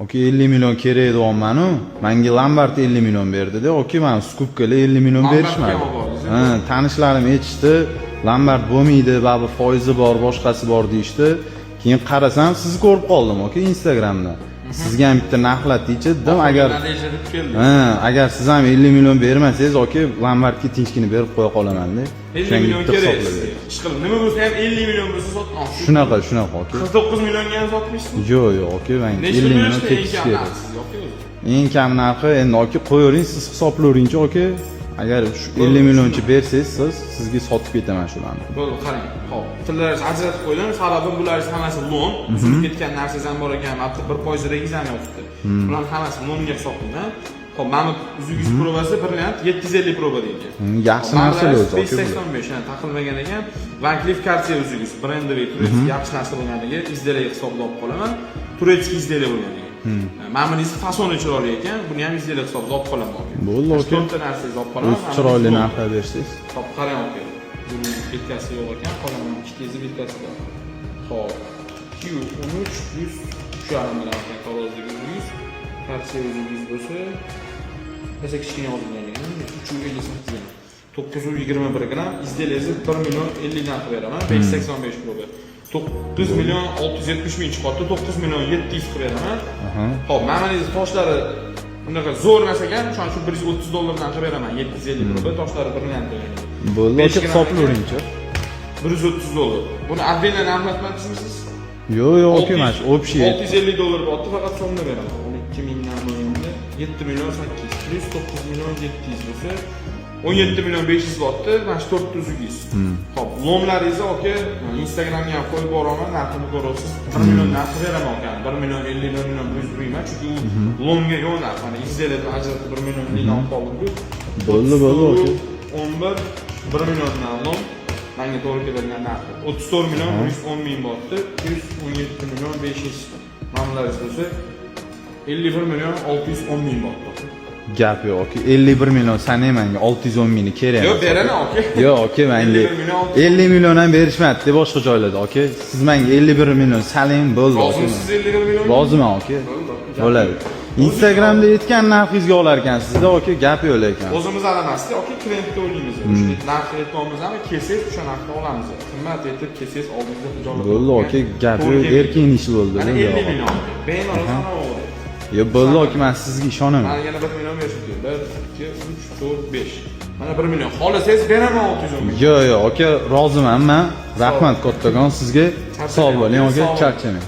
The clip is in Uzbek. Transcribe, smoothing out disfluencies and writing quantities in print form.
Aka, 50 million kerak deyapmanu, manga lombard 50 million berdida, aka, man скупка lar 50 million Lombardga berishmadi. ham olib. Ha, tanishlarim aytishdi, lombard bo'lmaydi, baribir foizi bor, boshqasi bor deyishdi. Keyin qarasam, sizni ko'rib qoldim, aka, Instagramda. Sizga ham bitta narxlatdingchi dedim, agar Надежда deb keldi. Ha, agar siz ham 50 million bermasangiz, aka, lombardga tinchgina berib qo'ya qolamanda. 50 million kerak sizga. Ishqilib, nima bo'lsa ham 50 million bo'lsa sotmoqchi. Shunaqa, shunaqa, aka. 49 millionga ham sotmaysizmi? Yo'q, aka, menga Necha 50 million berishdi eng tekish kam kerak. narxi sizga, aka, o'zi? Eng kam narxi endi, aka, qo'yavering, siz hisoblayveringchi, aka. Agar shu 50 millioncha bersangiz, siz sizga sotib ketaman shularni. Bo'ldi, qarang. Xo'p, tillarni ajratib qo'ydim. Sababi bular hammasi лом. Uzilib ketgan narsangiz ham bor ekan, hatto 1%dagiz ham yotibdi. Bularni hammasi лом ga hisoblayman. Xo'p, mana bu uzugingiz проба si brilliant 750 проба deydi. Yaxshi narsalar o'zi, aka, bular. 585, yani taqilmagan ekan. Van Cleef Cartier uzugingiz брендовый турецкий yaxshi narsa bo'lganligi изделие hisobida olib qolaman. Турецкий изделие bo'lganligi. Mana bunisi fasoni chiroyli ekan, buni ham изделие hisobida olib qolaman, aka. Bo'ldi, aka. To'rtta narsangizni olib qolaman. O'zi chiroyli narxlar bersangiz. Hop, qarang, aka. Buni бирка si yo'q ekan, qolgan ikkitasi бирка si bor. Hop. Q13 плюс 3,5 gram ekan tarozdagi uzugingiz. Cartier uzugingiz bo'lsa, esa kichkina yozilgan ekan, 358 gram. 921 gram, изделие si 1 million 50 dan qilib beraman, 585 проба. 9 million 670 ming chiqyapti, 9 million 700 qilib beraman. Xo'p, mana buning toshlari unaqa zo'r emas ekan, o'shaning uchun 130 dollardan qilib beraman, 750 проба, toshlari brilliant bo'lgan. Bo'ldi, 5 aka, gram. Hisoblayveringchi. 130 dollar. Buni отдельно narxlatmadingizmi siz? Yo'q, aka, mana shu общий. 650 dollar bo'lyapti, faqat so'mda beraman. 12 mingdan bo'lganda 7 million 800 плюс 9 million 700 bo'lsa 17 million 500 bo'lyapti, mana shu to'rtta uzugingiz. Xo'p, лом laringizni, aka, Instagramga ham qo'yib boraman, narxini ko'rasiz. 1 million narxi beraman, aka. 1 million 50, 1 million 100 bermayman, chunki u лом ga yo'q narx. Mana изделие dan ajratib 1 million 50 dan olib qoldim-ku. Bo'ldi, aka. 11 1 milliondan лом manga to'g'ri keladigan narxi 34 million 110 ming bo'lyapti, плюс 17 million 500 mamlaringiz bo'lsa 51 million 610 ming bo'lyapti. Gap yo'q, aka. 51 million sanang menga 610 mingni kerak Yo'q, emas. Beraman, aka. Yo'q, aka, menga 51 million 610. 50 million ham berishmabdi boshqa joylarda, aka. Siz menga 51 million saling, bo'ldi, aka. Rozimisiz 51 million? Roziman, aka. Bo'ladi. Instagramda aytgan narxingizga olar ekansizda, aka, gap yo'q lekin. O'zimiz alamasda, aka, klientda o'ylaymiz. O'sha narxni aytyapmizmi, kelsangiz o'sha narxda olamiz. Qimmat aytib kelsangiz, oldingizda hijolat. Bo'ldi, aka, gap yo'q, erkin ish bo'ldi. Mana Bo'ldi, 50 aka. million. Bemalol sanab. Yo'q, bo'ldi, aka, men sizga ishonaman. Mana yana 1 million berishim kerak. 1, 2, 3, 4, 5. Mana 1 million. Xohlasangiz beraman 610 ming. Yo'q, aka, roziman men. Rahmat kattakon sizga. Sog' bo'ling, aka, charchamang.